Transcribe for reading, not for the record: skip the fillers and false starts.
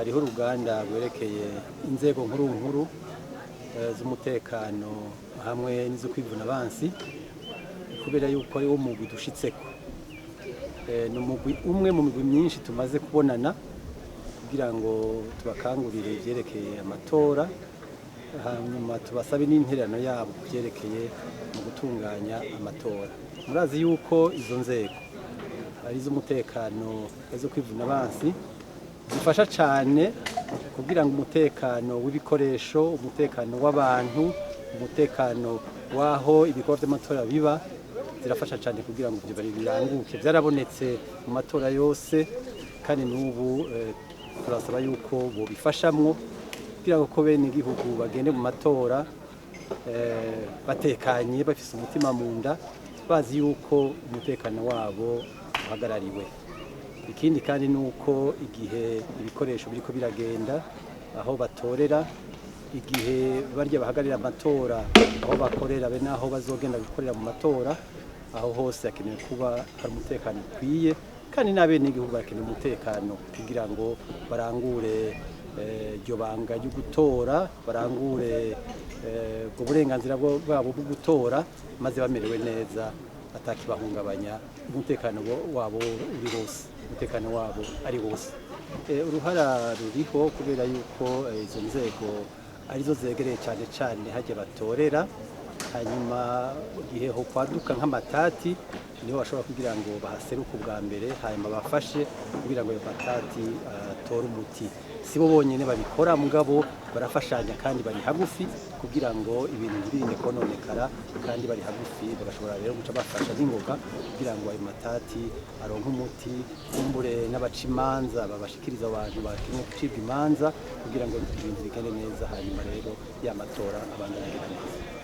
Hariho uruganda rwerekeye inzego nkuru nkuru z'umutekano hamwe n'izo kwivuna abansi, kubera yuko ari wo mugwi dushitseko. Ni umugwi umwe mu migwi myinshi tumaze kubonana kugira ngo tubakangurire ivyerekeye amatora, hanyuma tubasabe n'intererano yabo ku vyerekeye mu gutunganya amatora. Murazi yuko izo nzego ari iz'umutekano, arizo kwivuna abansi, zifasha cyane kugira ngo umutekano w'ibikoresho, umutekano w'abantu, umutekano w'aho ibikorwa by'amatora biba, zirafasha cyane kugira ngo ibyo biranguke. Byarabonetse mu matora yose, kandi n'ubu turasaba yuko bobifashamwo kugira ngo ko bene igihugu bagende mu matora batekanye, bafise umutima mu nda, bazi yuko umutekano wabo uhagarariwe. Ikindi kandi ni uko igihe ibikoresho biriko biragenda aho batorera, igihe barya bahagararira amatora aho bakorera, be n'aho bazogenda gukorera mu matora, aho hose hakenewe kuba hari umutekano ukwiye, kandi n'abenegihugu barakeneye umutekano kugira ngo barangure iryo banga ryo gutora, barangure ubwo burenganzira bwabo bwo gutora maze bamerewe neza, atakibahungabanya, umutekano wabo uri hose, umutekano wabo ari wose. Uruhara ruriho kubera yuko izo nzego arizo zegereye cyane cyane hajya batorera, hanyuma igihe ho kwaduka nk'amatati niho bashobora kugira ngo bahaseruke ubwa mbere, hanyuma bafashe kugira ngo ayo matati atore umuti. Si bo bonyine babikora, mugabo barafashanya kandi bari hagufi kugira ngo ibintu ntibirinde kononekara, kandi bari hagufi bagashobora rero guca bafasha n'ingoga kugira ngo ayo matati aronke umuti, kumbure n'abaca imanza babashikiriza abantu bakeneye gucibwa imanza kugira ngo ibintu bigende neza, hanyuma rero ya matora abandanye agenda neza.